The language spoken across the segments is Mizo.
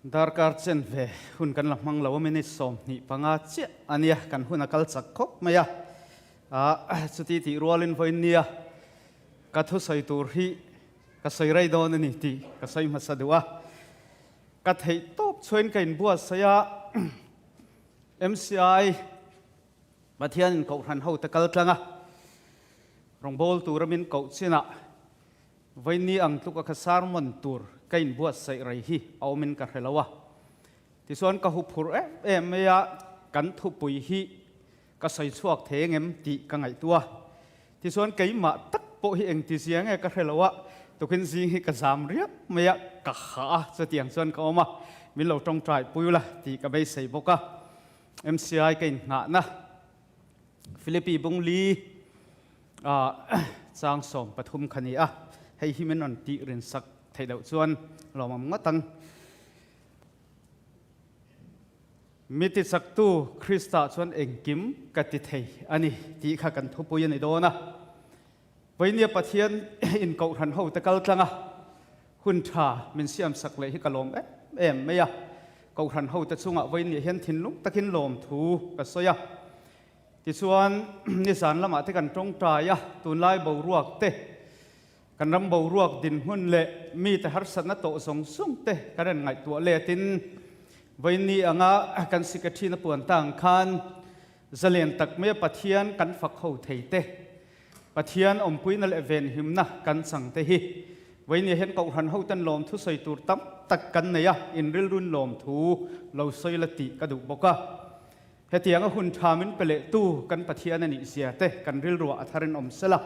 Darkar chen ve hun kan la hmang lo a, minute 25 chiah a nia, kan hun a kal chak khawp mai a. Ah, chuti tih rualin vawiin nia ka thusawi tur hi ka sawi rei dawn a ni tih ka sawi hmasa duh a. Ka theih tawp chhuain ka inbuatsaih a, MCI Pathianin Kohhran hote kal tlang a, rawngbâwl tura min koh chinah vawiin ang tluka kha sermon tur ka inbuatsaih rei hi a awmin ka hre lo a. Tichuan ka huphurh em em mai a, kan thupui hi ka sawi chhuak thei engem tih ka ngaihtuah a. Tichuan keimah tak pawh hi engtizia nge ka hre lo a, tukin zing hi ka zam riap mai a, ka hah a, chutiang chuan ka awm a, min lo tawngtai pui ula tih ka beisei bawk a. MCI ka inngahna Philippi Bungli chang 13 kha ni a, hei hi min rawn tih rinsak theih loh chuan lawmawm ngawt ang. Mi tichaktu Krista chuan engkim ka ti thei a ni tih kha kan thupui a ni dawn a. Vawinia Pathian inkohhran hote kal tlang a, hun tha min siamsak leh hi ka lawm em em mai a. Kohhran hote chungah vawinia hian thinlung takin lawmthu ka sawi a. Tichuan, nizan lamah te kan tawngtai a, tunlai boruak te, Kan ram boruak dinhmun leh mite harsatna tawh zawng zawng te kan rawn ngaihtuah letin vawiin anga kan Secretary na puan ta ang khan zalen tak maia Pathian kan fak ho thei te, Pathian awmpuina leh venhimna kan chang te hi vawiin hian Kohhran hoten lawmthu sawi tur tam tak kan nei a, inrilrun lawmthu lo sawi la tih ka duh bawk a. Hetianga hun tha min pe lehtu kan Pathian a nih zia te kan rilruah a tharin awm sela.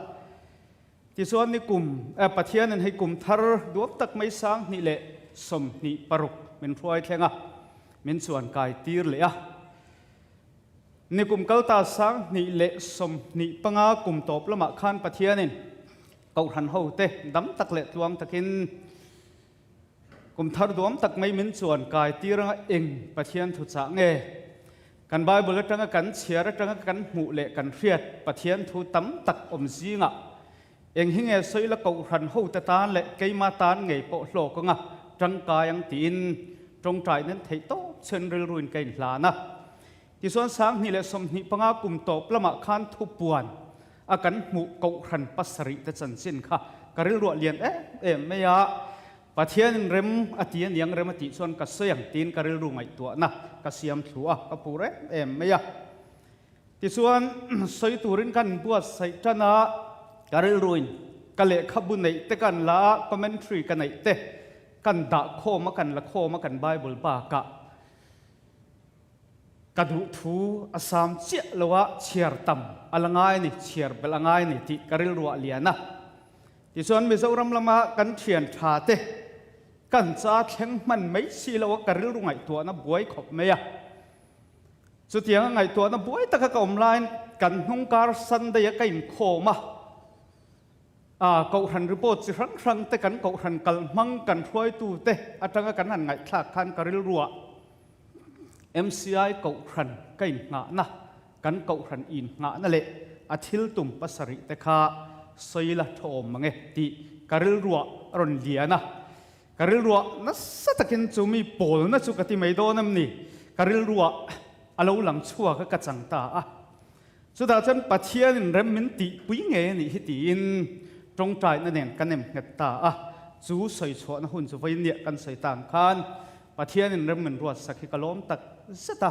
Tichuan ni kum, eh, Pathianin hei kum thar duam tak mai 2026 min hruai thleng a, min chuan kai tir leh a. Ni kum kal ta 2025 kum tawp lamah khan Pathianin Kohhran ho te dam tak leh tluang takin Kum thar duam tak mai min chuan kai tir anga eng Pathian thu chah nge? Kan Bible atanga kan chhiar atanga kan hmuh leh kan hriat Pathian thu tam tak awm zingah eng hi nge sawi la Kohhran hote tan leh keima tan ngei pawh hlawk anga tangkai ang tiin tawngtai nan theih tawp chhen rilruin ka inhlan a. Tichuan 2025 kum tawp lamah khan thupuan a kan hmuh Kohhran pasarih te chanchin kha ka rilruah lian em em mai a, Pathianin rem a ti aniang rem a tih chuan ka sawi ang tiin ka rilru ngaihtuahna ka siam thlu a, ka phur em em mai a. Tichuan sawi turin kan buatsaih tan a, ka rilruin ka lehkhabu neih te kan la a, commentary ka neih te kan dah khawm a, kan la khawm a kan Bible bakah. Ka duh thu a sam chiah lo a, chhiar tam a la ngai a ni, chhiar belh a ngai a ni tih ka rilruah lian a. Tichuan Mizoram lama kan thian tha te kan cha thleng hman mai si lo a, ka rilru ngaihtuahna buai khawp mai a. Chutianga ngaihtuahna buai taka ka awm laiin kan hnung kar Sunday a ka inkhawm a, A Kohhran report chi hrang hrang te kan Kohhran kal hmang kan hruaitu te atanga kan han ngaihthlak khan ka rilruah MCI Kohhran ka innghahna, kan Kohhran innghahna leh a thil tum pasarih te kha sawi la thawm mang e tih ka rilruah a rawn lian a. Ka rilruah nasa takin chu mi pawlna chu ka ti mai dawn em ni? Ka rilruah a lo lang chhuak a ka chang ta a. Chutah chuan Pathianin rem min tihpui ngei a nih hi tiin tawngtaina nen kan em nghet ta a, chu sawi chhuahna hun chu vawiin kan sawi ta ang khan Pathianin rem min ruatsak hi ka lawm tak zet a,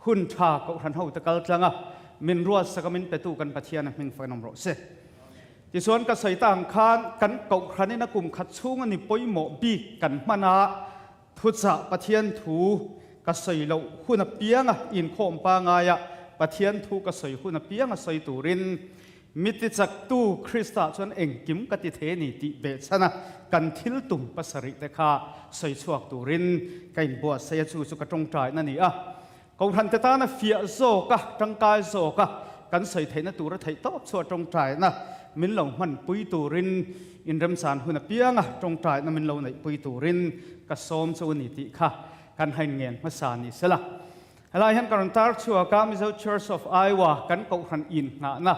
hun tha Kohhran hote kal tlang a, min ruatsak a min petu kan Pathian a hming fakin awm rawh se. Tichuan ka sawi ta ang khan kan Kohhranin a kum khat chhung a ni pawimawh bik kan hman a, Thuchah Pathian thu ka sawi loh hun apianga inkhawm pangaia Pathian thu ka sawi hun apianga sawi turin mi tichaktu Krista chuan engkim ka ti thei a ni tih behchhana kan thil tum pasarih te kha sawi chhuak turin ka inbuatsaih a, chu chu ka tawngtaina a ni a. Kohhran te tana fiah zawka tangkai zawka kan sawi theihna tura theih tawp chhuah tawngtaina min lo hmanpui turin inremchan hun apianga tawngtaina min lo neihpui turin ka sawm chu a ni tih kha kan hain ngen hmasa ni sela. Helai hian ka rawn tar chhuak a, Mizo Church of Iowa kan kohhran innghahna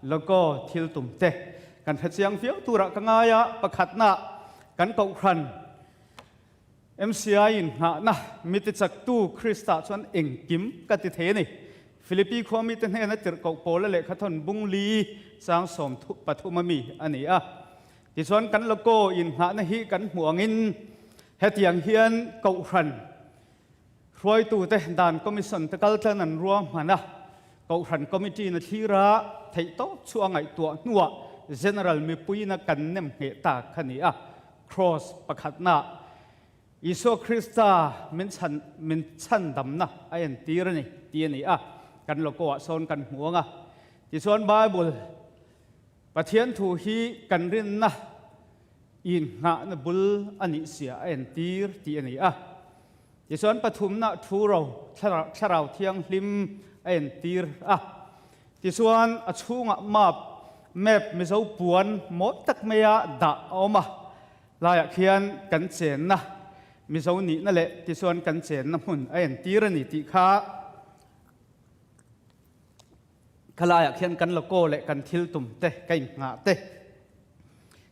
logo thil tum te kan hrechiang viau turah ka ngai a, pakhatna kan kohhran. MCI innghahna mi tichaktu Krista chuan engkim ka ti thei a ni. Philippi khua mite hnena tirhkoh Paula lehkhathawn bung li chang 13 a mi a ni a. Tichuan kan logo innghahna hi kan hmuh angin hetiang hian Kohhran hruaitute dan commission te kaltlan an ruahman a, Kohhran committee na thlir a, theihtawp chu a ngaihtuah hnuah General mipuiin a kan nem ngheh tak kha ni a. Cross pakhatna Isua Krista min chhan min chhandamna a entir a ni tih a ni a, kan logo ah sawn kan hmu ang a. Tichuan Bible Pathian thu hi kan rinna inngahna bul a nih sia a entir tih a ni a. Tichuan pathumna thu ro thlarau thianghlim a entir a. Tichuan a chhungah map map Mizo puan mawi tak maia dah a awm a, laiah khian kan chenna Mizo nihna leh tichuan kan chenna hmun a entir a ni tih kha Khalaiah khian kan logo leh kan thil tum te ka innghah te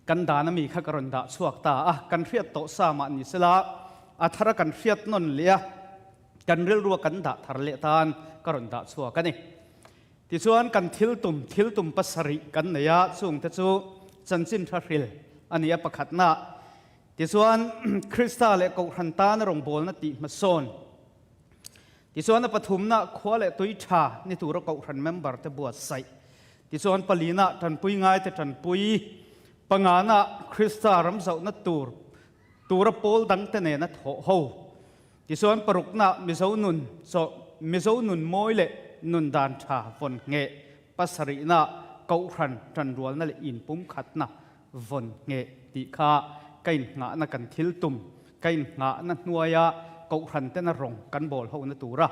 kan dan ami kha ka rawn dah chhuak ta a, kan hriat tawh sa mah ni sela a thara kan hriat nawn leh a, kan rilrua kan dah thar leh tan ka rawn dah chhuak a ni. Tichuan kan thil tum, thil tum pasarih kan nei a, chungte chu chanchin tha hril a ni a pakhatna. Tichuan Krista leh Kohhran tana rawngbawlna tih hmasawn. Tichuan a pathumna khua leh tui tha ni tura Kohhran member te buatsaih. Tichuan palina tanpui ngaite tanpui, pangana Krista ramzauhna tur tura pawl dangte nena thawh ho. Tichuan parukna Mizo nun chaw Mizo nun mawi leh nun dan tha vawn ngheh, pasarihna Kohhran tanrualna leh inpumkhatna vawn ngheh tih kha ka innghahna kan thil tum, ka innghahna hnuaia Kohhran tena rawng kan bawl hona tura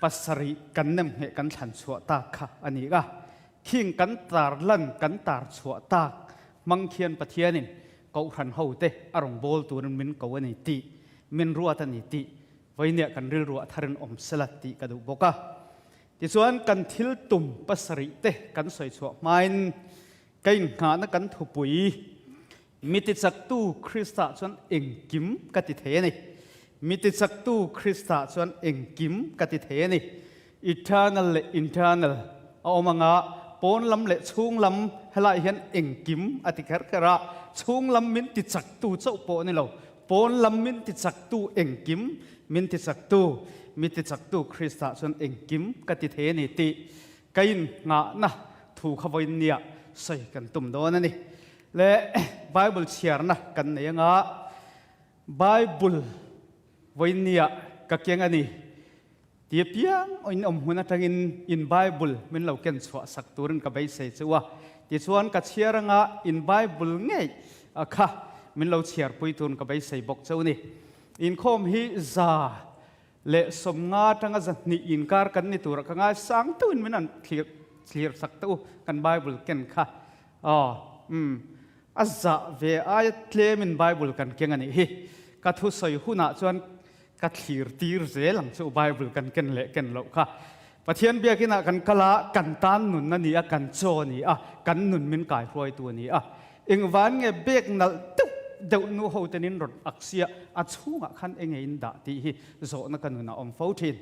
pasarih kan nem ngheh kan thlan chhuah tak kha a ni a. Khing kan tar lan kan tar chhuah tak hmang khian Pathianin Kohhran hote a rawn bawl turin min ko a ni tih, min ruat a ni tih vawinia kan rilruah tharin awm sela tih ka duh bawk a. Tichuan kan thil tum pasarih te kan sawi chhuah hmain Ka innghahna kan thupui, Mi tichaktu Krista chuan engkim ka ti thei a ni. Mi tichaktu Krista chuan engkim ka ti thei a ni. Eternal leh internal a awm anga, pawn lam leh chhung lam helaiah hian engkim a ti kher kher a, chhung lam min tichaktu chauh pawh a ni lo, pawn lam min tichaktu engkim min tichaktu, mi tichaktu Krista chuan engkim ka ti thei a ni tih Ka innghahna thu kha vawiin nia sawi kan tum dawn a ni. Le Bible chhiarna kan nei anga Bible vawiin nia ka keng a ni ti apiang in awm hmun atangin in Bible min lo ken chhuah sak turin ka beisei chu a. Tichuan ka chhiar anga in Bible ngei kha min lo chhiarpui turin ka beisei bawk cheu ni. Inkhawm hi za leh 50 atanga 200 inkar kan ni tura ka ngai sang deuhin min han thlir thlir sak teh u kan Bible ken kha aw umm a zah ve aia tlemin Bible kan keng a nih hi ka thusawi hunah chuan ka thlir tir zel ang chu Bible kan ken leh ken loh kha Pathian biakinah kan kal a kan tan nun a ni a kan chaw a ni a kan nun min kaihruaitu a ni a Engvan nge bag nalh deuh deuh nu ho ten in rawn ak sia a chhungah khan enge in dah tih hi zawhna ka nun a awm fo thin.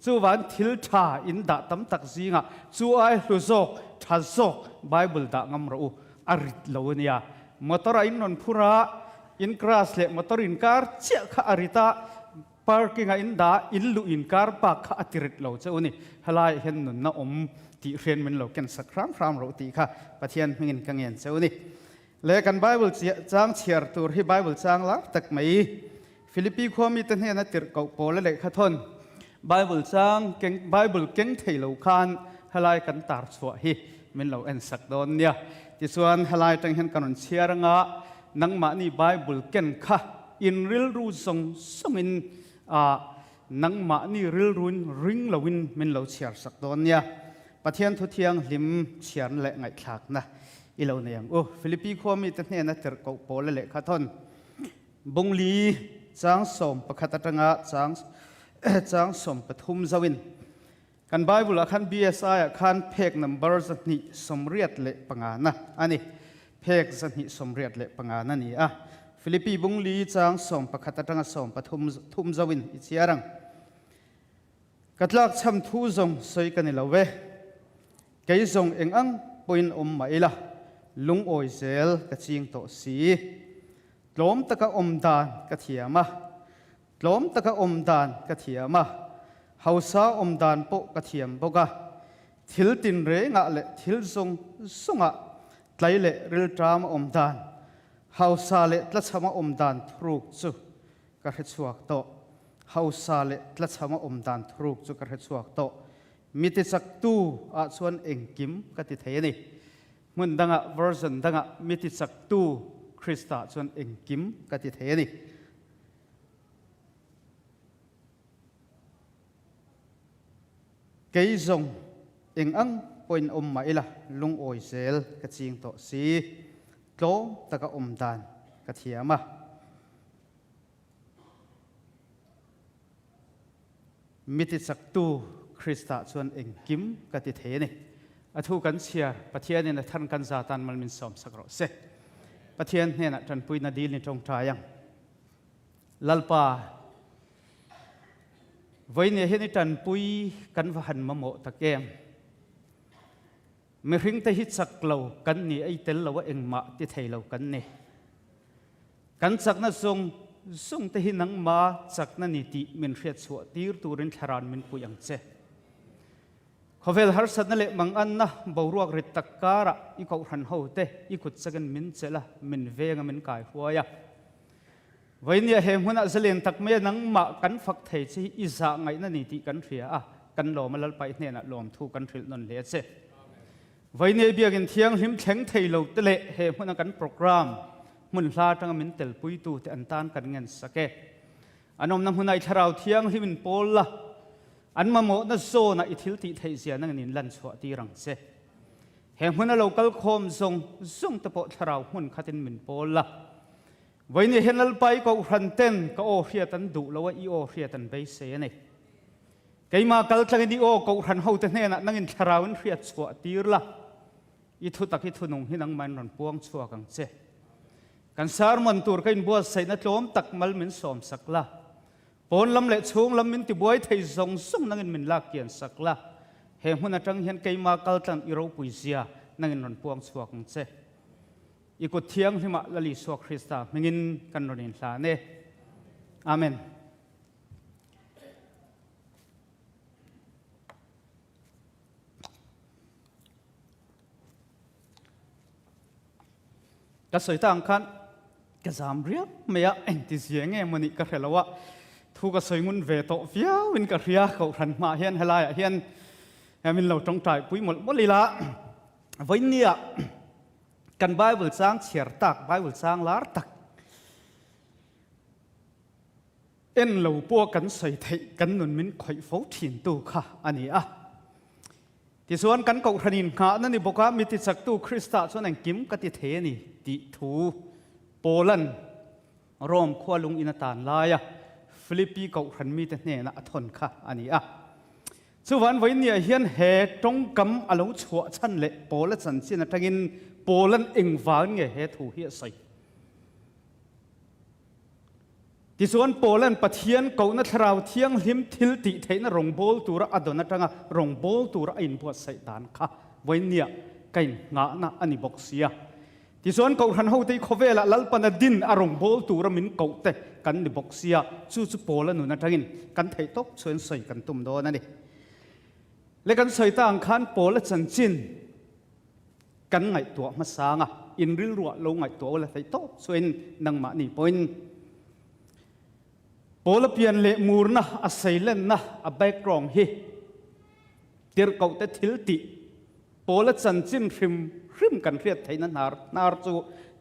Chuvan thil tha in dah tam tak zingah chu ai hlu zawk tha zawk Bible dah ngam rawh u a rit lo a nia. Motor a in rawn phur a in crash leh motor inkar chiah kha a rit a Parking a in dah in luh in car park kha a ti rit lo che u ni. Helaiah hian nunna awm tih hrian min lo ken sak hram hram roh tih kha Pathian hmingin ka ngen che u ni. Le kan Bible chang chhiar tur hi Bible chang lar tak mai Philippi khua mite hnena tirh koh pawl a lehkha thawn Bible chang keng Bible keng thei lo khan helai kan tar chhuah hi min lo en sak dawn nia. Tichuan helai atang hian kan rawn chhiar anga nangmahni Bible ken kha In rilru zawng zawngin ah nangmahni rilruin ring loin min lo chhiar sak dawn nia. Pathian thu thianghlim chhiarna leh ngaihthlakna i lo nei ang u. Philippi khua mite hnena tirhkoh pawl a lehkha thawn Bungli chang 11 atanga chang chang 13 zoin Kan Bible ah khan BSI ah khan phek number 285 na a ni. Phek 285 na ni a. Philippi bung li chang 11 atanga 13 thum zoin i chhiar ang. Ka tlak chham thu zawng sawi ka ni lo ve. Kei zawng eng ang pawhin awm mah ila, lungawi zel ka ching tawh si. Tlawm taka awm dan ka thiam a, tlawm taka awm dan ka thiam a, hausa awm dan pawh ka thiam bawk a. Thil tinrengah leh thil zawng zawngah tlai leh rilṭama awm dan, hausa leh tlachhama awm dan thuruk chu ka hre chhuak tawh. Hausa leh tlachhama awm dan thuruk chu ka hre chhuak tawh. Mi tichaktu ah chuan engkim ka ti thei a ni. Hmun dangah, version dangah, mi tichaktu Krista ah chuan engkim ka ti thei a ni. Kei zawng eng ang pawhin awm mah ila, lungawi zel ka ching tawh si. Tlawm taka awm dan ka thiam a. Mi tichaktu Krista chuan engkim ka ti thei a ni. A thu kan chhiar, Pathianin a than kan za tan mal min sawmsak rawh se. Pathian hnenah tanpuina dil ni tawngtai ang. Lalpa, vawinia hian i tanpui kan va han mamawh tak em? Mihringte hi chak lo kan ni, ei tel lo a engmah ti thei lo kan ni. Kan chakna zawng zawng te hi nangma chakna ni tih min hriat chhuah tir turin thlaran min puih ang che. Khawvel harsatna leh manganna boruak rit tak karah i kohhran ho te i kut chakin min chelh a, min veng a, min kai huai a. Vawinia he hmunah zalen tak mai a nangmah kan fak thei che hi i zah ngaihna ni tih kan hria a, kan lawm a Lalpa i hnenah lawmthu kan hrilh nawn hle a che. Vawinia biakin thianghlim thleng thei lo te leh he hmuna kan program hmun hla atanga min telpuitu te an tan kan ngen sak e. An awmna hmuna i thlarau thianghlim in pawl la, an mamawhna zawnah i thil tih theih zia nangin in lan chhuah tir ang che. He hmuna lo kal khawm zawng zawng te pawh thlarau hmun khatin min pawl la. Vawinia hian Lalpa i kohhran ten ka aw hriat an duh lo a, i aw hriat an beisei a ni. Keimah kal tlangin i aw kohhran hote hnenah nangin thlarauin hriat chhuah tir la, i thutak i thunung hi nangmahin rawn puang chhuak ang che. Kan sermon tur ka inbuatsaihna tlawm tak mal min sawmsak la, pawn lam leh chhung lam min tibuai thei zawng zawng nangin min lak kian sak la, he hmun atang hian keimah kal tlang i ropui zia nangin rawn puang chhuak ang che. I kut thianghlimah Lal Isua Krista hmingin kan rawn inhlan e. Amen. Ka sawi ta ang khan ka zam riap mai a, engti zia nge maw nih ka hre lo a, thu ka sawi ngun ve tawh viau in ka hria, kohhran hmaah hian helaiah hian min lo tawngtai pui mawlh mawlh ila, vawiinnia kan Bible chang chhiar tak, Bible chang lar tak, en lo pawh kan sawi theih kan nun min khawih fo thin tu kha a ni a. Tichuan kan kohhran in nghahna ni bawk a, mi tichaktu Krista chuan engkim ka ti thei a ni tih thu Paulan Rome khua lung in a tan laia Philippi kohhran mite hnenah a thawn kha a ni a. Chuvan vawinia hian he tawngkam a lo chhuah chhan leh Paula chanchin atangin Paulan engvang nge he thu hi a sawi? Tichuan Paulan Pathian kohna thlarau thianghlim thil tih theihna rawngbâwl tura a dawn atanga rawngbâwl tura a inbuatsaih dan kha vawinia ka innghahna a ni bawk sia. Tichuan Kohhran hote hi khawvelah Lalpana din a rawngbâwl tura min koh te kan ni bawk sia, chu chu Paula nun atangin kan theih tawp chuan sawi kan tum dawn a ni. Le kan sawi ta ang khan Paula chanchin kan ngaihtuah hmasang a, in rilruah lo ngaihtuah ula theih tawp chuan nangmahni pawhin Paula pian leh murna a seilenna a background hi Tirhkohte thil tih Paula chanchin hrim hrim kan hriat theihna hnar hnar chu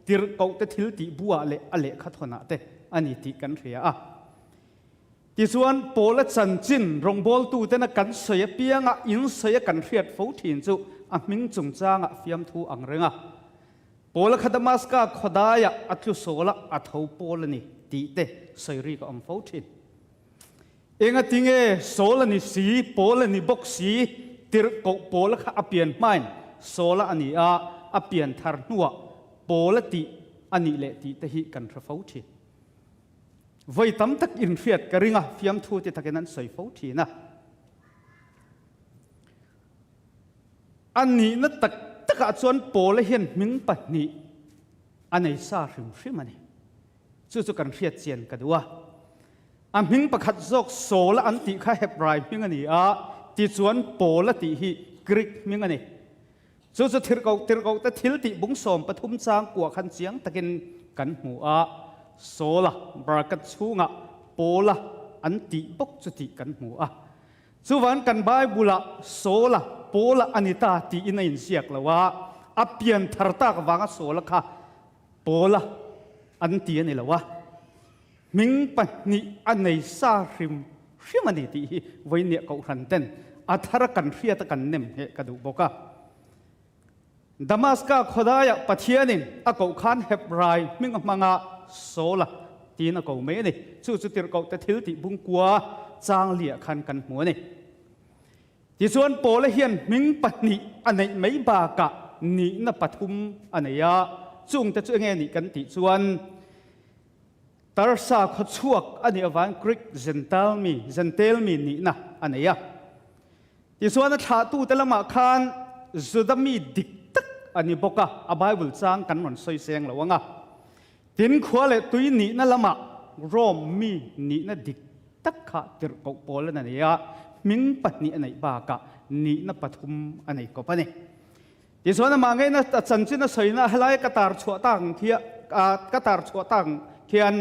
tirhkohte thil tih buah leh a lehkha thawnah te a ni tih kan hria a. Tichuan, Paula chanchin rawngbawltutena kan sawi apianga insawi a kan hriat fo thin chu a hming chungchangah fiamthu ang reng a. Paula kha Damaska khawdaiah a tlu sawl a, a tho Paul a ni tih te sawi rik a awm fo thin. Engati nge Saul a ni si, Paul a ni bawk si, tirhkoh Paula kha a pian hmain Saula a ni a, a pian thar hnuah Paula tih a nih le tih te hi kan hre fo thin. Vawi tam tak inhriat ka ring a, fiamthu ti takin an sawi fo thin a. A nihna tak takah chuan Paula hian hming pahnih a nei sa hrim hrim a ni. Chu chu kan hriat chian ka duh a. A hming pakhat zawk Saula an tih kha Hebrai hming a ni a, tichuan Paula tih hi Greek hming a ni. Chu chu thirkoh tirkoh te thil tih bung 13 chang kuah khan chiang takin kan hmu a, Saula bracket chhungah Paula an tih bawk chu tih kan hmu a. Chuvan kan Bible-ah Saula, Paula a ni ta tiin a inziak lo a, a pian thar tak vanga Saula kha Paula an ti a ni lo a, hming pahnih a nei sa hrim hrim a ni tih hi vawinia Kohhran ten a thar kan hriat a kan nem ngheh ka duh bawk a. Damaska khawdaiah Pathianin a koh khan Hebrai hming a hmanga Saula tiin a ko mai a ni. Chu chu tirhkohte thil tih bungkua chang liah khan kan hmu a ni. Tichuan Paula hian hming pahnih a neih mai bakah nihna pathum a nei a, chungte chu enge nih kan tih chuan Tarsa khawchhuak a nih avangin Greek Gentile mi, Gentile mi nihna a nei a. Tichuan a thlahtute lamah khan Juda mi dik tak a ni bawk a, a Bible chang kan rawn sawi seng lo ang a. Tin, khua leh tui nihna lamah Rome mi nihna dik tak kha tirhkoh pawl a nei a, hming pahnih a neih bakah nihna pathum a nei kawp a ni. Tichuan amah ngeina a chanchin a sawina helai ka tar chhuah tak ang khi ka tar chhuah tak ang khian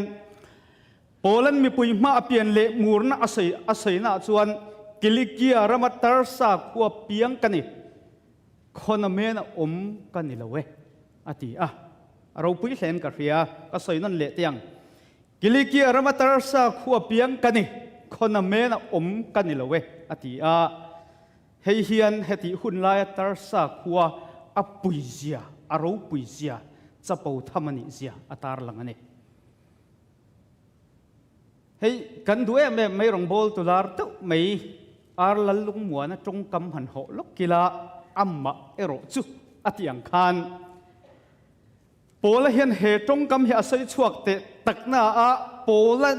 Poland mipui hma a pian leh murna a sawi a sawinaah chuan Kilikia rama Tarsa khua piang ka ni, khawnamena awm ka ni lo e, a ti a. A ropui hlein ka hria, ka sawi nawn leh teh ang. Kilikia rama Tarsa khua piang ka ni, khawnamena awm ka ni lo e, a ti a. Hei hian hetih hun laia Tarsa khua a puizia, a ropuizia, chapo tham a nihzia a tarlang a ni. Hei kan duh em em mai rawngbâwl tu lar deuh mai Ar Lallungmuana tawngkam han hawh lawk kila amah erawh chu a ti ang khan Paula hian he tawngkam hi a sawi chhuak teh takna a Paula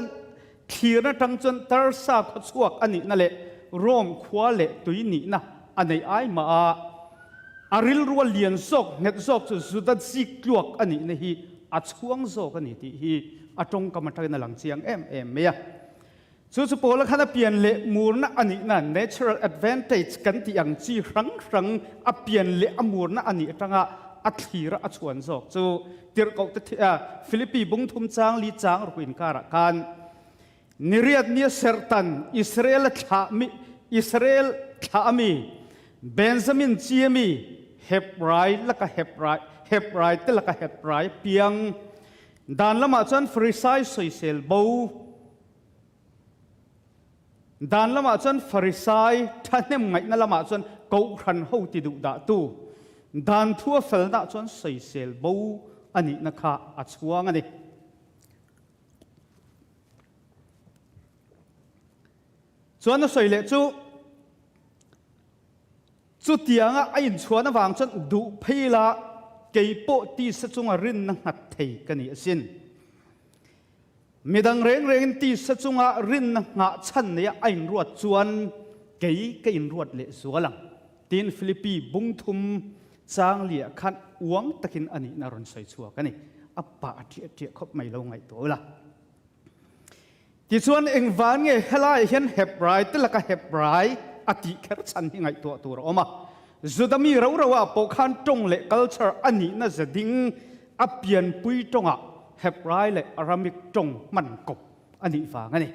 thlirna tang chuan Tarsa khaw chhuak a nihna leh Rome khua leh tui nihna a neih ai mah a A rilrua lian zawk, nghet zawk chu Juda zik tluak a nihna hi a chhuang zawk a ni tih hi a tawngkam atangin a lang chiang em em mai a. Chu chu Paula khan a pian leh murna a nihna, natural advantage kan tih ang chi hrang hrang a pian leh a murna a nih atanga a thlira a chhuan zawk chu Tirhkohte Philippi bungthum chang li chang ruk inkarah khan Niriat nia serhtan Israel a thlahmi Israel thlah ami Benjamin chi ami Hebrai laka Hebrai Hebrai te laka Hebrai piang dan lamah chuan Farisai soisel bo dan lamah chuan Farisai thahnem ngaihna lamah chuan kohhran ho ti duh dah tu dan thu a felna chuan soisel bo anihna kha a chhuang ani. Chuan a sawi leh chu, Chutianga a inchhuan avang chuan duh phei la, kei pawh tisa chunga rinna nghat thei ka ni asin. Midang reng rengin tisa chunga rinna nghah chhan neia a inruat chuan kei ka inruat leh zual ang, tiin Philippi bungthum Changlia khan uang takin a nihna rawn sawi chhuak a ni. A pa a ṭiah ṭiah khawp mai lo ngaihtuah ula. Tichuan engvan nge helaiah hian Hebrai te laka Hebrai a tih kher chhan hi ngaihtuah tur a awm a. Juda mi ro ro ah pawh khan ṭawng leh culture a nihna ze ding a pianpui ṭawngah Hebrai leh Aramik ṭawng hman kawp a nih vang a ni.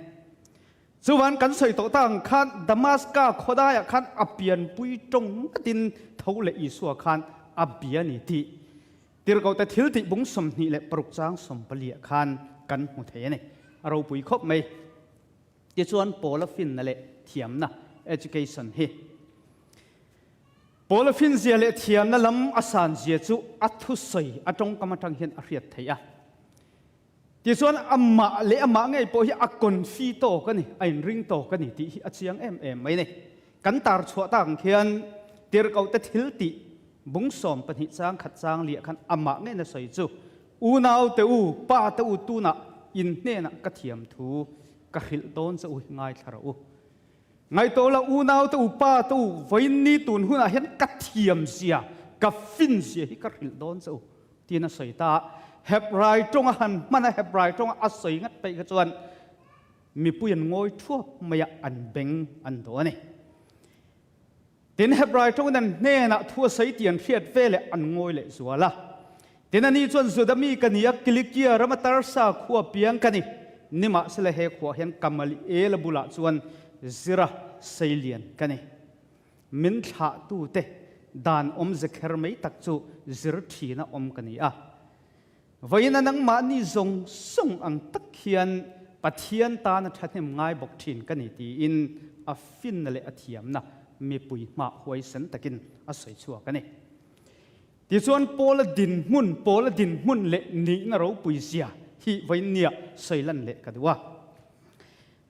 Chuvan kan sawi tawh ta ang khan Damaska khawdaiah khan a pianpui tawng ngatin tho leh Isua khan a bia ni tih Tirhkohte thil tih bung 26 chang 14 ah khan kan hmu thei a ni. A ropui khawp mai. Tichuan Paula finna leh thiamna, education, hi Paula finzia leh thiamna lam a sanzia chu a thusawi a tawngkam atang hian a hriat theih a. Tichuan amah leh amah ngei pawh hi a confi tawk a ni, a inring tawk a ni tih hi a chiang em em mai a ni. Kan tar chhuah tak ang khian Tirhkohte thil tih bung 12 chang khat chang liah khan amah ngei na sawi chu. Unaute u, pate u tunah in hnenah ka thiam thu ka hrilh dawn che u hi ngaithla rawh u. Ngaihtuah la unaute u, pate u, vawiin tun hunah hian ka thiam zia, ka fin zia hi ka hrilh dawn che u tiin a sawi ta a. Hebrai tawnga han hman a, Hebrai tawnga a sawi ngat peih kha chuan mipui an ngawi thuap mai a, an beng an dawh a ni. Tin, Hebrai tawngin an hnenah thu a sawi tih an hriat ve leh an ngawi leh zual a. Tin, ani chuan Juda mi ka ni a, Kilikia rama Tarsa khua piang ka ni. Nimahsela he khuah hian Kamaliela bulah chuan Zira seilian ka ni. Min thlahtute dan awmze kher mai tak chu zir thina awm ka ni a. Vawiin a nangmahni zawng zawng ang tak hian Pathian tana thahnem ngai bawk thin ka ni tiin a finna leh a thiamna mipui hmah huaisen takin a sawi chhuak a ni. Tichuan Paula dinhmun, Paula dinhmun leh nihna ropui zia hi vawiin nia sawi lan leh ka duh a.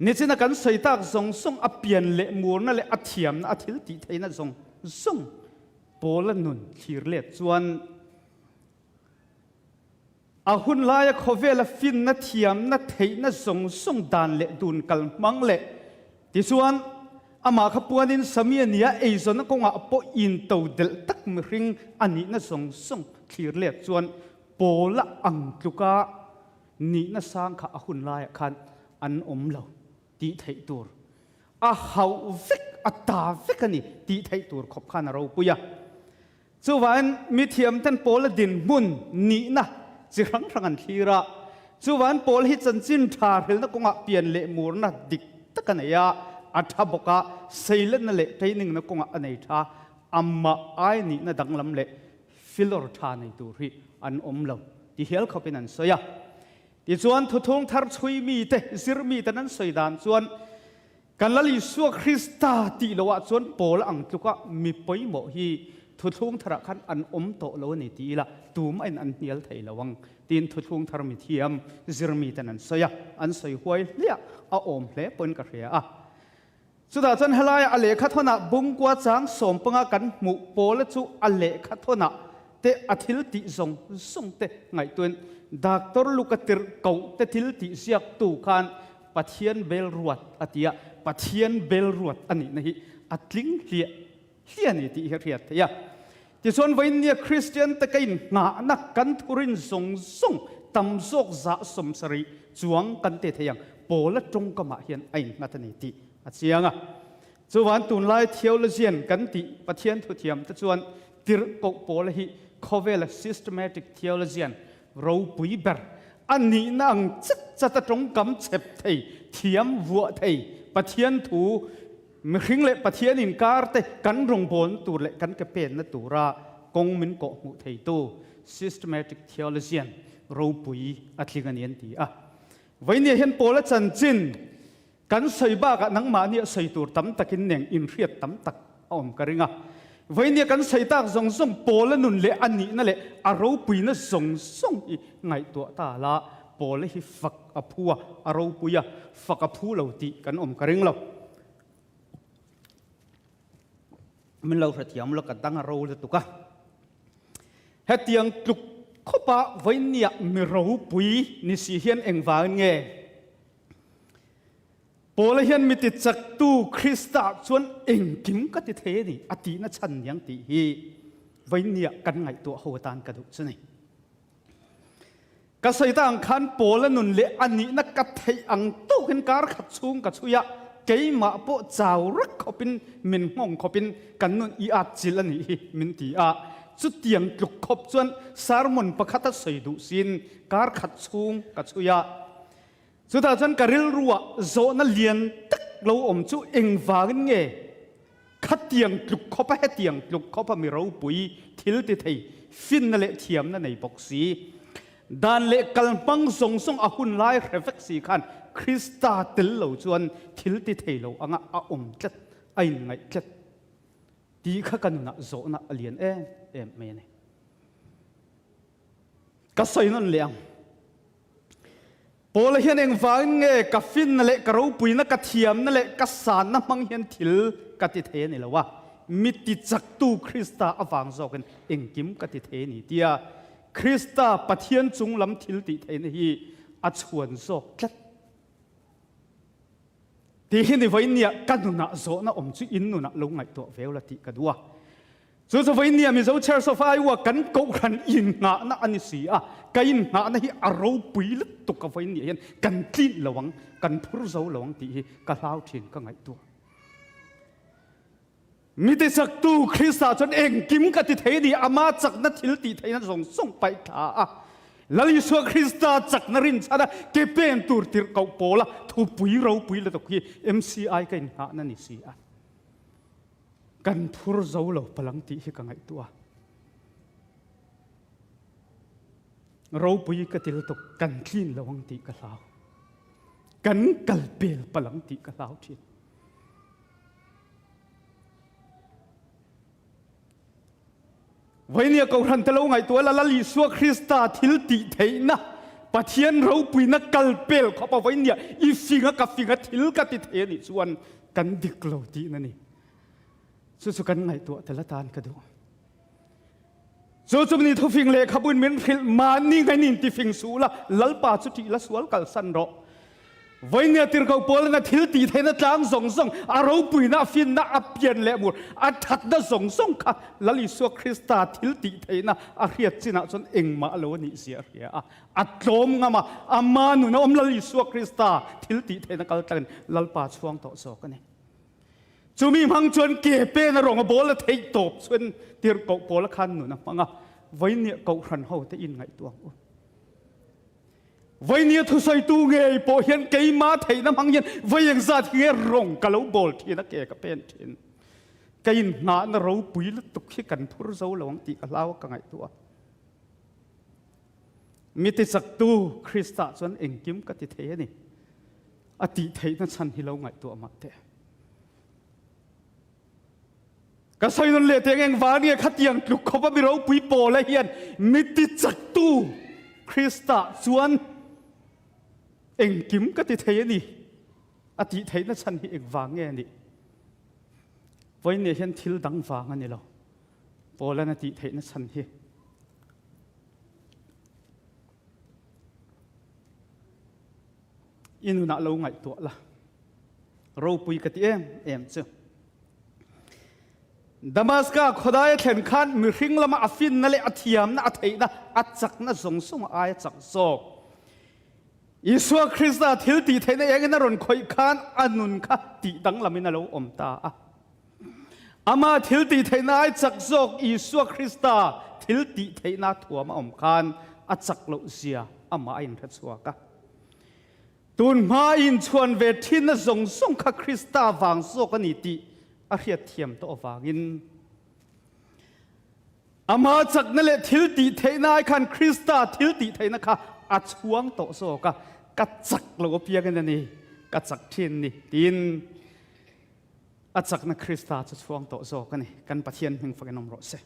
Nichina kan sawi tak zawng zawng a pian leh murna leh a thiamna a thil tih theihna zawng zawng Paula nun thlir let chuan A hun laia khawvela finna, thiamna, theihna zawng zawng dan leh dun kal hmang leh tichuan amah kha puanin Samia nia eizawnna kawngah pawh into delh tak mihring a nihna zawng zawng thlir let chuan Paula ang tluka nihna sang kha a hun laiah khan an awm lo tih theih tur a hauh vek, a ta vek a ni tih theih tur khawp khan a ropui a. Chuvain mi thiamten Paula dinhmun nihna chi hrang hrang an thlir a. Chuvain Paul hi chanchin tha hrilna kawngah pian leh murna dik tak a nei a, a tha bawk a, seilenna leh training-na kawngah a nei tha. Amah ai nihna danglam leh filawr tha nei tur hi an awm lo ti hial khawpin an sawi a. Tichuan thuthung thar chhui mite, zir miten an sawi dan chuan, Kan Lal Isua Krista tih loh ah chuan Paul ang tluka mi pawimawh hi thuthlung tharah khan an awm tawh lo a ni ti ila tumah in an hnial thei lo ang tiin thuthlung thar mi thiam zir mi ten an sawi a, an sawi huai hliah a awm hle pawhin ka hria a. Chutah chuan helaia a lehkha thawnah bungkua chang sawmpanga kan hmuh Paula chu a lehkha thawnah te a thil tih zawng zawng te ngaihtuahin Doctor Luka tirh koh te thil tih ziaktu khan Pathian bel ruat a ti a, Pathian bel ruat a nihna hi a tling hliah hliah a ni tih hi a hriat theih a. Tichuan vawiinnia Kristian te ka inngahna kan thurin zawng zawng tam zawk zah 70 chuang kan ti thei ang, Paula tawngkamah hian a innghat a ni tih a chiang a. Chuvan tunlai theologian kan tih Pathian thuthiam te chuan tirhkoh Paula hi khawvela systematic theologian ropui ber a nihna ang chat chat a tawngkam chep thei, thiam vuah thei, Pathian thu mihring leh Pathian inkar te kan rawngbawlna tur leh kan ke penna tura kawng min kawh hmuh theitu systematic theologian ropui a tling a ni an ti a. Vawinia hian Paula chanchin Kan sawi bakah nangmahni a sawi tur tam takin neng inhriat tam tak a awm ka ring a. Vawinia kan sawi tak zawng zawng Paula nun leh a nihna leh a ropuina zawng zawng hi ngaihtuah ta la, Paula hi fak a phu a, a ropui a, fak a phu lo tih kan awm ka ring lo. Min lo hrethiam lo ka dang a ro lutuk a. Hetiang tluk khawpa vawinia mi ropui ni si hian engvangin nge Paula hian mi ti chaktu Krista chuan engkim ka ti thei a ni a tihna chhan niang tih hi vawinia kan ngaihtuah ho atan ka duh chu ni. Ka sawi ta ang khan Paula nun leh a nihna ka theih ang tawkin kar khat chhung ka chhui a, keimah pawh chau rak khawpin min nghawng khawpin kan nun i at chilh a nih hi min ti a. Chutiang tluk khawp chuan sermon pakhat a sawi duh siin kar khat chhung ka chhui a. Chutah chuan ka rilruah zawhna lian tak lo awm chu engvangin nge khatiang tluk khawpa hetiang tluk khawpa mi ropui thil ti thei finna leh thiamna nei bawk si, dan leh kalhmang zawng zawng a hun lai hre vek si khan Krista tel lo chuan thil ti thei lo anga a awm tlat, a inngaih tlat tih kha ka nunah zawhna a lian em em mai a ni. Ka sawi nawn leh ang. Paula hian engvangin nge ka finna leh ka ropuina, ka thiamna leh ka sanna hmang hian thil ka ti thei a ni lo a, mi tichaktu Krista avang zawkin engkim ka ti thei a ni tia. Krista Pathian chung lam thil tih theihna hi a chhuan zawk tlat. Ti hi ni vawinia ka nunah zawhna awm chu in nunah lo ngaihtuah veu la tih ka duh a. Chu chu vawinia Mizo Church of Iowa kan kohhran innghahna a ni si a, ka innghahna hi a ropui lutuk a vawinia hian kan tlin lo ang, kan phur zo lo ang tih hi ka hlau thin ka ngaihtuah. Mi tichaktu Krista chuan engkim ka ti thei a ni, ama chakna thil tih theihna zawng zawng paih thla a. Lal Isua Krista chakna rinchhan a ke pen tur tirhkoh pawla thupui ropui lutuk hi MCI ka innghahna ni si a. Kan phur zo lo palang tih hi ka ngaihtuah a. Ropui ka ti lutuk, kan tlin lo ang tih ka hlau. Kan kal pel palang tih ka hlau thin. Vainia Kohhran te lo ngaihtuah la, Lal Isua Krista thil tih theihna, Pathian ropuina kal pel khawp a vainia i fing a ka fing a thil ka ti thei a nih chuan kan dik lo tihna ni. Chu chu kan ngaihtuah tel atan ka duh. Chu chu ni thufing lehkhabuin min hrilh mahni ngainin tifing suh la, Lalpa chu ṭih la sual kalsan rawh. Vainia tirhkoh Paula'n a thil tih theihna tlang zawng zawng, a ropuina, a finna, a pian leh mur, a ṭhatna zawng zawng kha Lal Isua Krista thil tih theihna a hriat chinah chuan engmah lo a nih zia a hria a. A tlawm ngam a, ama nun a awm Lal Isua Krista thil tih theihna kal tlangin Lalpa chhuang tawh zawk a ni. Chumi hmang chuan ke pen a rawng a bawl a theih tawp chuan tirhkoh Paula khan nun a hmang a, Vainia Kohhran hote inngaihtuah ang u. Vainia thusawitu ngei pawh hian keima theihna hmang hian vai engzat hi nge rawng ka lo bawl thin a ke ka pen thin. Ka inngahna ropui lutuk hi kan phur zo lo ang tih ka hlau a ka ngaihtuah a. Mi tichaktu Krista chuan engkim ka ti thei a ni. A tih theihna chhan hi lo ngaihtuah mah teh. Ka sawi nawn leh teh engvang nge khatiang tluk khawpa mi ropui Paula hian mi tichaktu Krista chuan engkim ka ti thei a ni. A tih theihna chhan hi engvang nge a nih? Vawiin hian thil dang vang a ni lo. Paula'n a tih theihna chhan hi. I nunah lo ngaihtuah la. Ropui ka ti em em chu. Damaska khawdai a thlen khan mihring lama a finna leh a thiamna a theihna a chakna zawng zawng a ai a chak zawk. Isua Krista thil tih theihna engin a rawn khawih khan a nun kha tih danglamin a lo awm ta a. Ama thil tih theihna ai chak zawk Isua Krista thil tih theihna thuam a awm khan a chak loh zia amah a inhre chhuak a. Tun hma inchhuan ve thinna zawng zawng kha Krista vang zawk a ni tih a hriatthiam tawh avangin ama chakna leh thil tih theihna ai khan Krista thil tih theihna kha a chhuang tawh zawk a, ka chak lo apiangin a ni, ka chak thin ni tiin A chakna Krista chu chhuang tawh zawk a ni. Kan Pathian hming fakin awm rawh se.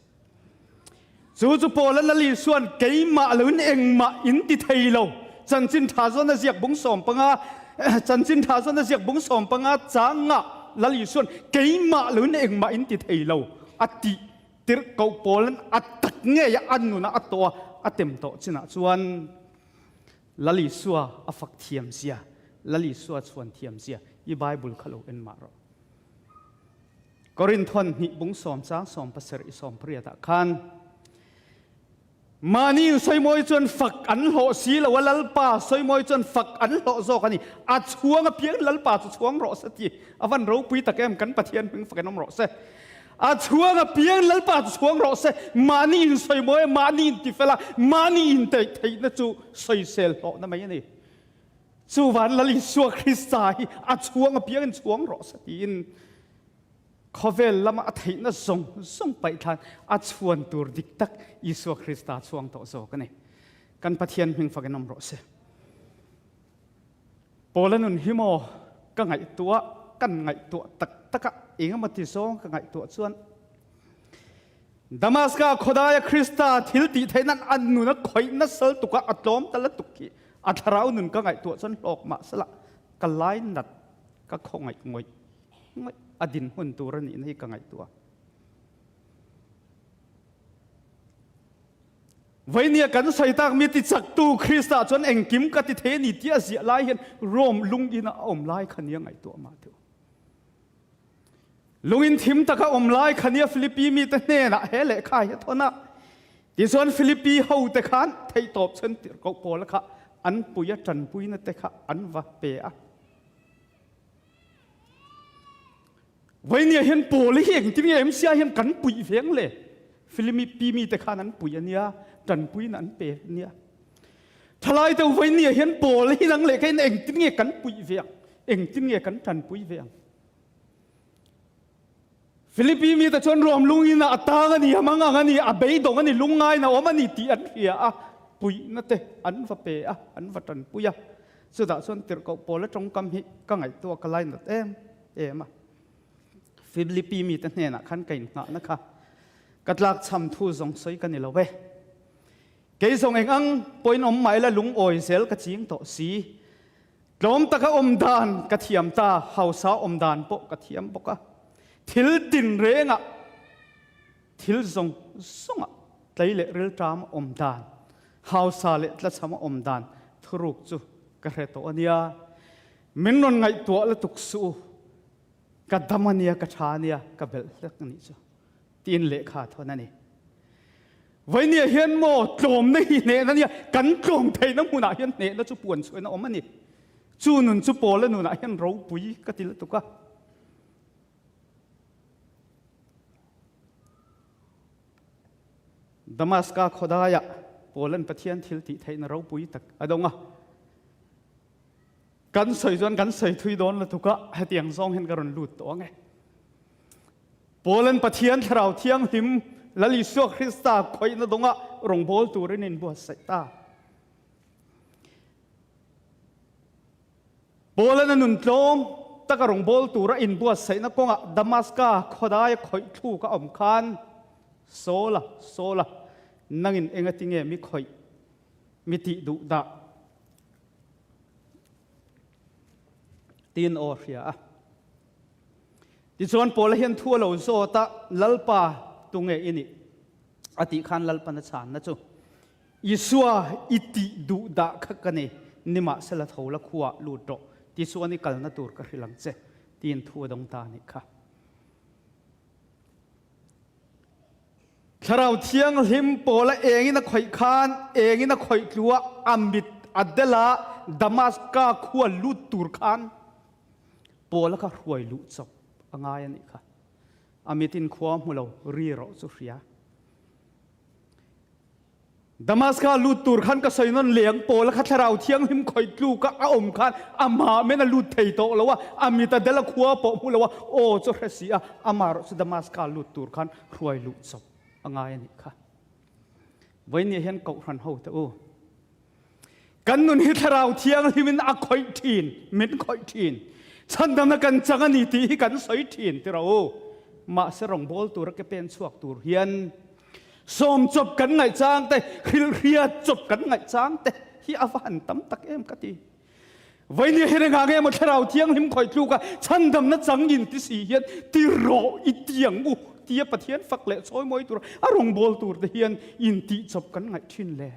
Chu chu Paula Lal Isua'n keimah loin engmah in ti thei lo. Chanchin tha zawn a ziak bung 15 Chanchin tha zawn a ziak bung 15 changah Lal Isua'n keimah loin engmah in ti thei lo a tih tirhkoh Paula'n a tak ngei a a nunah a tawh a a tem tawh chinah chuan Lal Isua a fak thiam zia, Lal Isua chhuan thiam zia i Bible kha lo en mah rawh. Korinthon hnih bung sawm chang sawm pasarih sawm pariat ah khan mahni in sawimawi chuan fak an hlawh si lo a, Lalpa sawimawi chuan fak an hlawh zawk a ni. A chhuang apiang Lalpa chu chhuang rawh se ti a van ropui tak em, kan Pathian hming fakin awm rawh se. A chhuang apiang Lalpa chu chhuang rawh se, mahni insawimawi a, mahni intifel a, mahni inteih theihna chu sawisel hlawhna mai a ni. Chuvan Lal Isua Krista hi a chhuang apiangin chhuang rawh se tiin khawvel lama a theihna zawng zawng paih thlan a chhuan tur dik tak Isua Krista chhuang tawh zawk a ni. Kan Pathian hming fakin awm rawh se. Paula nun hi maw ka ngaihtuah, kan ngaihtuah tak tak a, engemaw ti zawng ka ngaihtuah chuan Damaska khawdaia Krista thil tih theih nan an nun a khawih nasal tuk a, a tlawm ta lutuk hi a thlarau nun ka ngaihtuah chuan hlawk mah sela ka lainat, ka khawngaih ngawih ngawih a dinhmun tur a nihna hi ka ngaihtuah. Vainia kan sawi tak mi ti chaktu Krista chuan engkim ka ti thei a ni tih a ziah lai hian Rome lungin a awm lai kha nia ngaihtuah mah teh u. Lungin thim taka awm lai kha nia Philippi mite hnenah he lehkha hi a thawn a. Tichuan Philippi hote khan theihtawp chuan tirhkoh Paula kha an pui a tanpuina te kha an va pe a. Vainia hian Paul hi engtin nge MCI hian kan puih veng le? Philippi mite khan an pui a nia, tanpuina an pe a nia. Thalai te Vainia hian Paul hi nang leh keiin engtin nge kan puih ve ang? Engtin nge kan tanpui ve ang? Philippi mite chuan ruam lungin a tang a ni, a mangang a ni, a beidawng a ni, lungngain a awm a ni tih an hria a, puihna te an va pe a, an va tanpui a. Chutah chuan tirhkoh Paula tawngkam hi ka ngaihtuah ka lainat em em a. Philippi mite hnenah khan ka innghahna kha ka tlakchham thu zawng sawi ka ni lo e. Kei zawng eng ang pawhin awm mah ila lungawi zel ka ching tawh si. Tlawm taka awm dan ka thiam ta, hausa awm dan pawh ka thiam bawk a. Thil tin rengah, thil zawng zawngah tlei leh rilṭam awm dan, hausa leh tlachham awm dan thuruk chu ka hre tawh a nia. Min rawn ngaihtuah lutuk suh u, ka dam a nia, ka ṭha a nia, ka belh hlek a nih chu. Tiin lehkha thawn a ni. Vainia hian maw tlawmna hi hnehna nia, kan tlawm theihna hmunah hian hnehna chu puan chhuahin a awm a ni. Chu nun chu Paula nunah hian ropui ka ti lutuk a. Damaska khawdaiah Paula'n Pathian thil tih theihna ropui tak a dawng a. Kan sawi chuan kan sawi thui dawn lutuk a, hetiang zawng hian ka rawn lut tawh ang e. Paula'n Pathian Thlarau Thianghlim Lal Isua Krista khawihna dawnga rawngbâwl tûrin inbuatsaih ta. Paula'n a nun tlâwm taka rawngbâwl tûra inbuatsaihna kawngah Damaska khawdaia khawih thlûk a awm khân, Saula, Saula, nangin engati nge mi khawih, mi tih duh dah? Tiin aw hria a. Tichuan Paula hian thu a lo zawt a, Lalpa, tunge i nih? A tih khan Lalpan a chhanna chu, Isua i tih duh dah kha ka ni, nimahsela tho la khuaah lut rawh, tichuan i kalna tur ka hrilh ang che, tiin thu a dawng ta a nih kha. Thlarau Thianghlim Paula engin a khawih khan engin a khawih tlu a, a mit a del a, Damaska khua lut tur khan Paula kha hruai luh chawp a ngai a nih kha. A mitin khua hmu lo ri rawh chu hria. Damaska lut tur khan ka sawi nawn leng Paula kha thlarau thianghlim khawih tluk a a awm khan amah men a lut thei tawh lo a, a mit a del a khua pawh hmu lo a, aw chu hre si a, amah erawh chu Damaska lut tur khan hruai luh chawp a ngai a nih kha. Vawiin hian Kohhran ho te u. Kan nun hi Thlarau Thianghlim in a khawih thin, min khawih thin. Chhandamna kan chang a ni tih hi kan sawi thin ti rawh u. Mahse rawngbâwl tura ke pen chhuak tur hian sawm chawp kan ngaih chang te, hrilhriat chawp kan ngaih chang te hi a va han tam tak em ka ti. Vawinia hian engah nge maw Thlarau Thianghlim khawih tluk a chhandamna chang in ti si hian ti rawh i tiang u tia Pathian fak leh chawimawi tur a rawngbâwl tur te hian intih chawp kan ngaih thin le.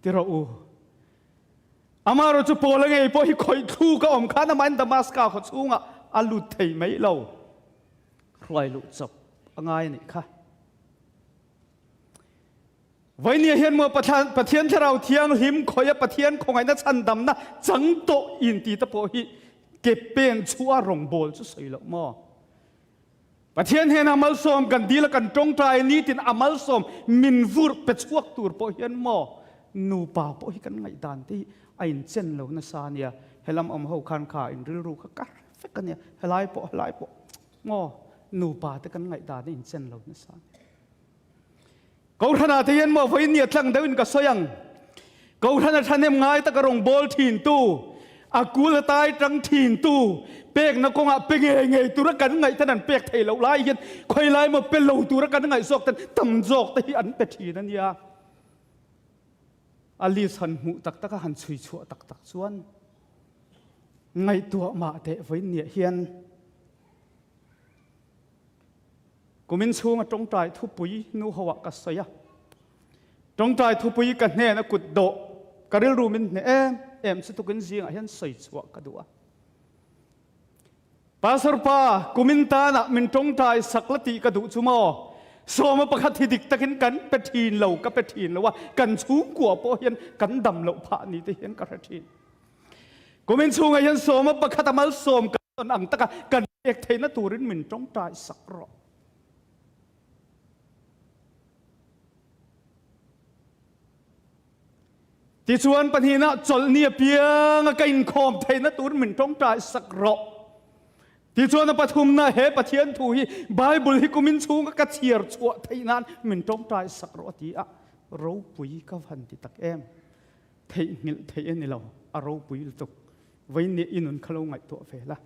Ti rawh u. Amaherawh chu Paula ngei pawh hi khawih thluk a awm khan amahin Damaska khaw chhungah a lut thei mai lo. Hruai luh chawp a ngai a nih kha. Vainia hian maw Pathian Thlarau Thianghlim khawih a Pathian khawngaihna chhandamna chang tawh inti te pawh hi ke pen chhuah rawngbawl chu sawi loh maw? Pathian hian a malsawm kan dil a kan tawngtai nitin a malsawm min vurh pe chhuak tur pawh hian maw nupa pawh hi kan ngaihdan te hi a inchen lo nasa ania helam awm ho khan kha in rilru kha kar vek ania helai pawh helai pawh maw nupa te kan ngaihdan a inchen lo nasa ania. Kohhranah te hian maw vawiin ni a tlang deuhin ka sawi ang. Kohhran a thahnem ngai taka rawn bawl thintu, a kul a tai tang thintu, pekna kawngah pe ngei ngei tura kan ngaih ten an pek theih loh lai hian khawi lai maw pe lo tura kan ngaih zawk ten tam zawk te hi an pe thin a nia. A list han hmuh tak taka han chhui chhuah tak tak chuan ngaihtuah mah teh vawiin niah hian. Kumin chhunga tawngtai thupui nu ho ah ka sawi a. Tawngtai thupui ka hnen a kut dawh ka rilru min hneh em em chu tukin zingah hian sawi chhuah ka duh a. Pastor pa, kumin tanah min tawngtai sak la tih ka duh chu maw? Sawma pakhat hi dik takin kan pe thin lo, ka pe thin lo a, kan chhungkua pawh hian kan dam loh phah ni te hian ka hre thin. Kumin chhungah hian sawma pakhat a malsawm kan tawn ang taka kan pek theihna turin min tawngtai sak rawh. Tichuan pahnihna chawlhni apianga ka inkhawm theihna tur min tawngtai sak rawh. Tichuan a pathumna he Pathian thu hi Bible hi kumin chhunga ka chhiar chhuah theih nan min tawngtai sak rawh a ti a. Ropui ka van ti tak em. Theihnghilh theih a ni lo, a ropui lutuk. Vawiin i nun kha lo ngaihtuah ve la.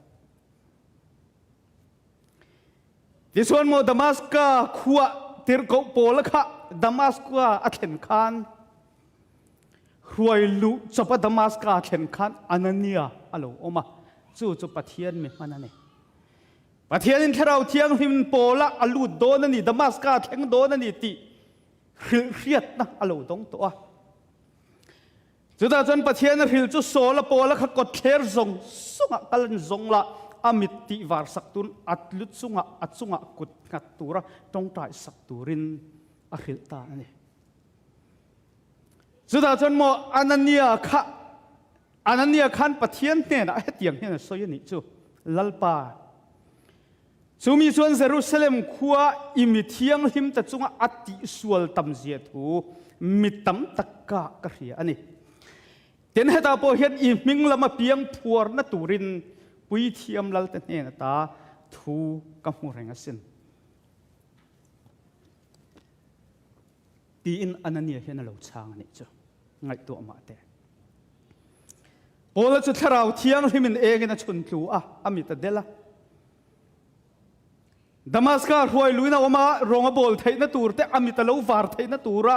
Tichuan maw Damaska khua tirhkoh Paula kha Damaska a thlen khan hruai luh chawpa Damaska a thlen khan Anania a lo awm a, chu chu Pathian mi hman a ni. Pathianin Thlarau Thianghlim Paula a lut dawn a ni, Damaska a thleng dawn a ni tih hrilhhriatna a lo dawng tawh a. Chutah chuan Pathian a hril chu Saul a pawl a kha kawtthler zawng zawngah kal an zawng la, a mit tih var sak tun a lu chungah a chungah kut nghat tura tawngtai sak turin a hrilh ta a ni. Chutah chuan maw Anania kha Anania khan Pathian hnenah hetiang hian a sawi a nih chu, Lalpa, chumi chuan Jerusalem khua i mi thianghlim te chunga a tihsual tamzia thu mi tam tak ka ka hria a ni. Tin, hetah pawh hian i hming lama piang phuarna turin puithiam lalte hnen ata thu ka hmu reng asin. Tiin Anania hian a lo chhang a nih chu. Ngaihtuah mah teh. Paula chu Thlarau Thianghlimin engin a chhun tlu a, a mit a del a. Damaska hruai luin a awm a, rawng a bawl theihna tur te, a mit a lo var theihna tura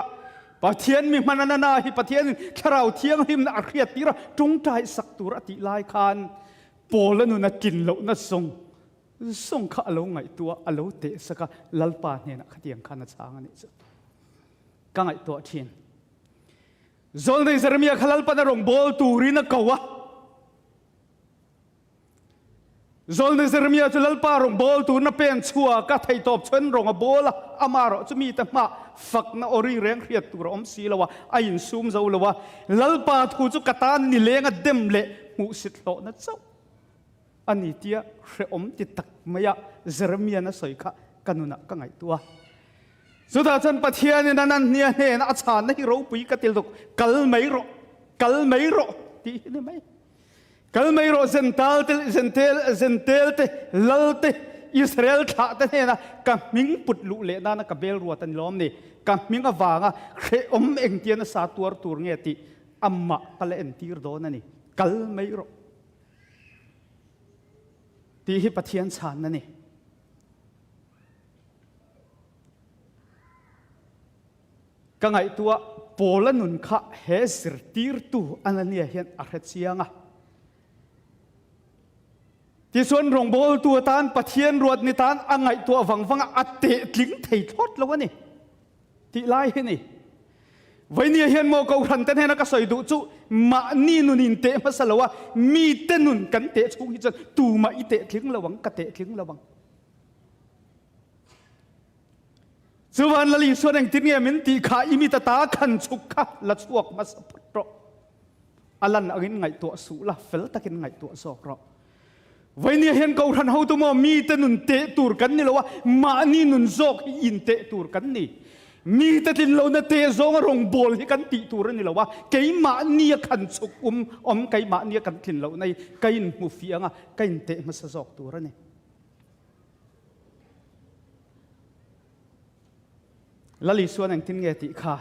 Pathian mi hman Anana hi Pathianin Thlarau Thianghlimna a hriattir a, tawngtai sak tur a tih lai khan Paula nun a tlin lohna zawng Zawng kha a lo ngaihtuah, a lo teh sak a, Lalpa hnenah khatiang khan a chhang a nih chu. Ka ngaihtuah thin. Zawlnei Jeremia kha Lalpan a rawn bawl turin a ko a. Zawlnei Jeremia chu Lalpa rawn bawl turin a pen chhuak a, theihtawp chuan rawn a bawl a, amaherawh chu mite hmah fakna aw ri reng hriat tur a awm si lo a, a insum zo lo a. Lalpa thu chu ka tan nileng a dem leh hmuhsit hlawhna chauh. A ni tia hrehawm ti tak maia Jeremia'n a sawi kha ka nunah ka ngaihtuah a. Chutah chuan Pathianin a nan hnia hnena a chhanna hi ropui ka ti lutuk, Kal mai rawh, kal mai rawh tih hi ni mai. Kal mai rawh Zental te, Zentel, Zentel te, Lal te, Israel thlah te hnena ka hming put luh leh nana ka bel ruat a ni lawm ni? Ka hming avanga hrehawm engtia nasa tuar tur nge tih amah ka la entir dawn a ni. Kal mai rawh. Tih hi Pathian chhanna ni. Ka ngaihtuah Paula nun kha he zirtirtu Anania hian a hre chiang a. Tichuan rawngbawltu atan Pathian ruat ni tan a ngaihtuah vang vang a, a tehtling thei thlawt lo a ni. Tih lai hi ni. Vainia hian maw Kohhran te hnena ka sawi duh chu mahni nun in teh hmasa lo a, mite nun kan teh chhung hi chuan tumah i teh tling lo ang, ka teh tling lo ang. Chuvan Lal Isuan engtin nge min tih kha i mit ata khan chhuk kha la chhuak hmasa phawt rawh. A lan angin ngaihtuah suh la, fel takin ngaihtuah zawk rawh. Vainia hian Kohhran hotu maw mite nun teh tur kan ni lo a, mahni nun zawk hi in teh tur kan ni. Mite tlin lohna teh zawnga rawngbawl hi kan tih tur a ni lo a, keimahnia khan chhuk um awm keimahnia kan tlin lohna hi ka inhmu fiang a, ka inteh hmasa zawk tur a ni. Lal Isuan engtin nge tih kha?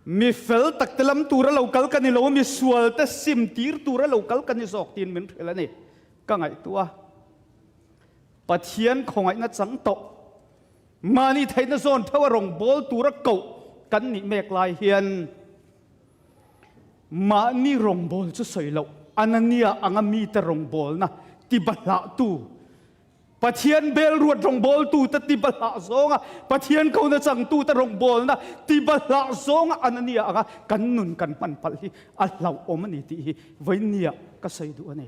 Mi fel tak te lam tura lo kal ka ni lo, mi sual te sim tir tura lo kal ka ni zawk tiin min hrilh a ni. Ka ngaihtuah a, Pathian khawngaihna chang tawh, mahni theihna zawn theuh a rawngbâwl tura koh kan nih mek lai hian mahni rawngbâwl chu sawi loh, Anania anga mite rawngbâwlna tibahlahtu. Pathian belruat rawngbawltute tibalhah zawnga Pathian kona changtute rawngbawlna tibalhah zawnga Anania anga kan nun kan hman palh hi a hlauhawm a ni tih hi vawinia ka sawi duh a ni.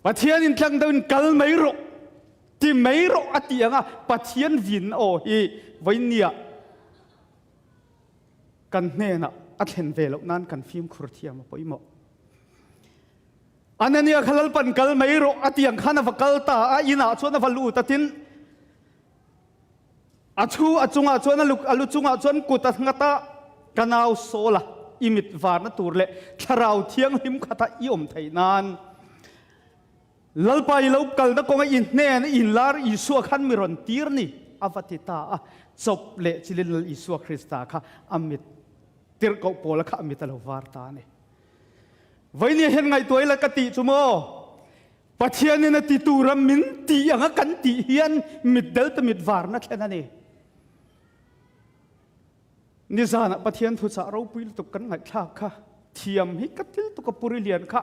Pathian in tlang deuhin kal mai rawh ti mai rawh a ti anga Pathian vin aw hi vawinia kan hnenah a thlen ve loh nan kan fimkhur thiam a pawimawh. Anania kha Lalpan kal mai rawh a ti ang khan a va kal ta a, inah chuan a va lut a, tin a chhu a chungah chuan a lu a lu chungah chuan kut a nghat a, ka nau Saul-a i mit varna tur leh thlarau thianghlim khata i awm theih nan Lalpa i lo kalna kawnga i hnen i inlar Isua khan mi rawn tir ni a va ti ta a, chawp leh chilin Lal Isua Krista kha a mit tirhkoh Paula kha a mit a lo var ta a ni. Vainia hian ngaihtuah ila ka tih chu maw? Pathianin a ti tura min tih anga kan tih hian mitdel te mit varna thlen a ni. Nizanah Pathian thuchah ropui lutuk kan ngaihthlak kha thiam hi ka til tuk a puri lian kha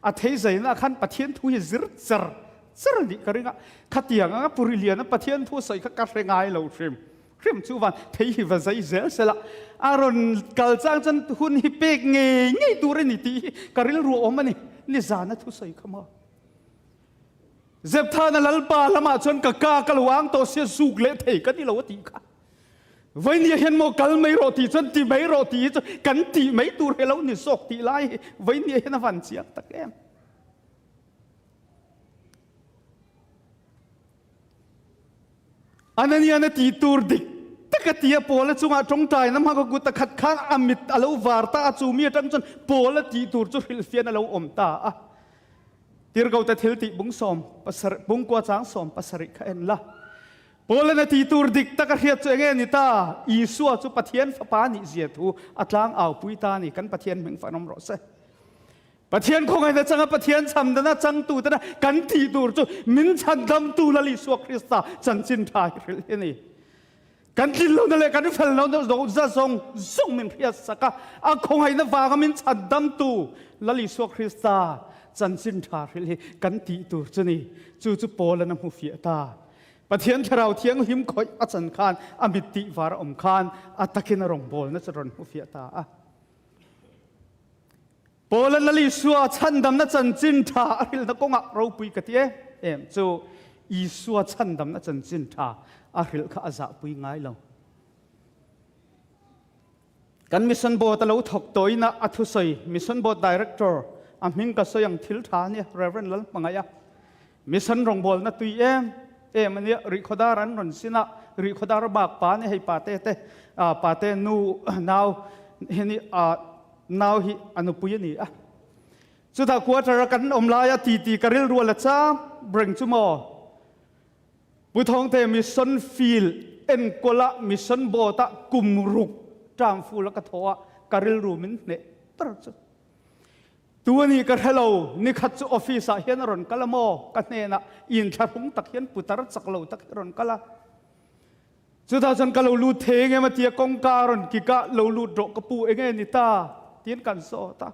a thei zaina khan Pathian thu hi zir char char nih ka ring a khatiang anga puri lian a Pathian thu sawi kha ka hre ngai lo hrim. Hrim chu van thei hi va zai zel sela a rawn kal chang chuan hun hi pek ngei ngei tur a ni tih hi ka rilru awm a ni. Nizana thusawi kha maw? Zepthana Lalpa lamah chuan ka ka ka lo ang tawh sia zuk leh thei ka ni lo a tih kha. Vainia hian maw kal mai rawh tih chuan ti mai rawh tih hi chu kan tih mai tur hi lo ni zawk tih lai hi Vainia hian a van chiang tak em. Ananian a tih tur dik tak a ti a, Paula chungah tawngtaina hmang a kut a khat khan a mit a lo var ta a, chu mi atang chuan Paula tih tur chu hrilhfian a lo awm ta a. Tirhkote thil tih bung sawm pasarih bungkua chang sawm pasarih kha en la. Paula'n a tih tur dik tak a hriat chu enge ni ta? Isua chu Pathian Fapa nih zia thu a tlang aupui ta a ni. Kan Pathian hming fan awm rawh se. Pathian khawngaihna changa Pathian chhamdana changtu tena kan tih tur chu min chhandamtu Lal Isua Krista chanchin tha hi hrilh hi a ni. Kan tlin lohna leh kan fel lohna za zawng zawng min hriat sak a, a khawngaihna vanga min chhandamtu Lal Isua Krista chanchin tha hrilh hi kan tih tur chu ni. Chu chu Paul-an a hmu fiah ta. Pathian Thlarau Thianghlim khawih a chan khan a mit tih var a awm khan a takin a rawngbawlna chu rawn hmu fiah ta a. Paula Lal Isua chhandamna chanchin tha a hrilhna kawngah ropui ka ti em em chu Isua chhandamna chanchin tha a hrilh kha a zahpui ngai lo. Kan Mission Board a lo thawk tawina a thusawi Mission Board Director a hming ka sawi ang thil tha ania Reverend Lalhmangaih a Mission rawngbawlna tui em em ania Rihkhawdar an rawn sin a Rihkhawdar bak pa ania hei pate te pate nu nau heni Nau hi a nupui a ni a. Chutah quarter a kan awm laia titi ka rilru a la cham reng chu maw? Pu Thawngte mission field enkawla mission board ah kum ruk term full a ka thawh a ka rilru min hneh ber chu. Tu a nih ka hre lo, nikhat chu office ah hian a rawn kal a maw? Ka hnenah inthlahrung tak hian putar chak lo tak hi a rawn kal a. Chutah chuan ka lo lut thei eng em a ti a, kawngka a rawn kik a, lo lut rawh ka pu eng nge ni ta? tiin kan zawt a.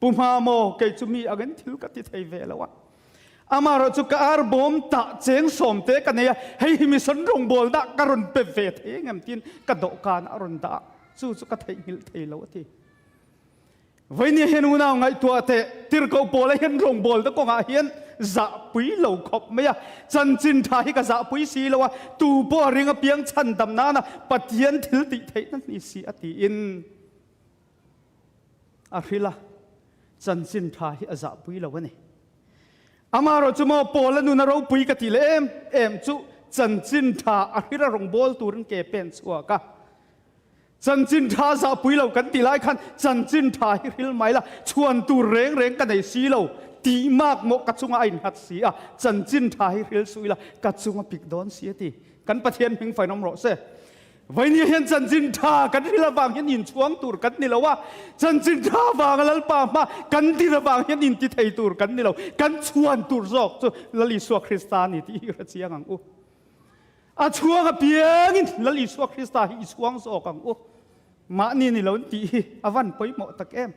Pu hma maw, kei chu mi angin thil ka ti thei ve lo a. Amaherawh chu ka ar bawm tah cheng sawm te ka nei a, hei hi mission rawngbawlna ah ka rawn pe ve thei eng em tiin ka dawhkan a rawn dah a, chu chu ka theihnghilh thei lo a ti. Vainia hian unau ngaihtuah teh, tirhkoh pawla hian rawngbawlna kawngah hian zahpui lo khawp mai a, chanchin tha hi ka zahpui si lo a, tu pawh a ring apiang chhandam nana Pathian thil tih theihna ni si a tiin a hrilh a, chanchin tha hi a zahpui lo a ni. Amaherawh chu maw Paula nuna ropui ka tih leh em em chu chanchin tha a hrilh a rawngbâwl turin ke pen chhuak a, Chanchin tha zahpui lo kan ti lai khan chanchin tha hi hril mai la, chhuan tur reng reng ka nei si lo tih mak maw ka chunga a innghat si a, chanchin tha hi hril suh ila ka chunga pik dawn si a ti. Kan Pathian hming fain awm rawh se. Vainia hian chanchin tha kan hril avang hian inchhuang tur kan ni lo a, chanchin tha vanga Lalpa hma kan dir avang hian inti thei tur kan ni lo, kan chhuan tur zawk chu Lal Isua Krista a ni tih hi hre chiang ang u. A chhuang apiangin Lal Isua Krista hi i chhuang zawk ang u. Mahni ni lo tih hi a van pawimawh tak em.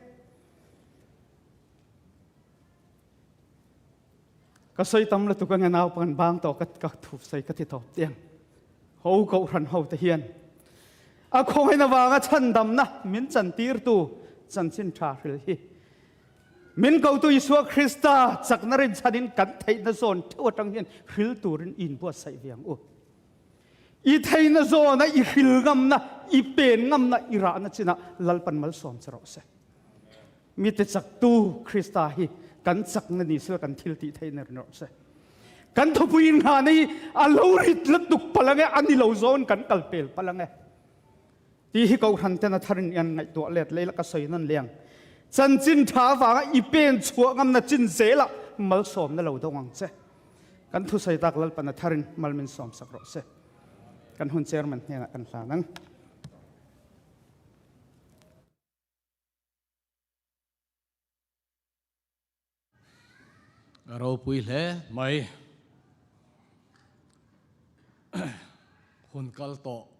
Ka sawi tam lutuk ange naupang an bang tawh ka ka thu sawi ka ti tawp tiang. Ho kohhran ho te hian a khawngaihna avanga chhandamna min chantirtu chanchin tha hril hi min kotu Isua Krista chakna rinchhanin kan theihna zawn theuh atang hian hril turin i inbuatsaih ve ang u. I theihna zawna i hril ngamna, i pen ngamna, i rahna chinah Lalpan malsawm che rawh se. Mite chaktu Krista hi kan chakna ni sela kan thil tih theihna rin rawh se. Kan thupui inghahna hi a lo rit lutuk palh ange, a ni lo zawn kan kal pel palh ange. Ti hi Kohhran ten a tharin i an ngaihtuah let lei la ka sawi nawn leh ang. Chanchin tha avanga i pen chhuah ngamna chin zelah malsawmna lo dawng ang che. Kan thusawi tak Lalpan a tharin mal min sawmsak rawh se. Kan hun chairman hnenah kan hlan ang. A ropui hle mai. Hun kal tawh.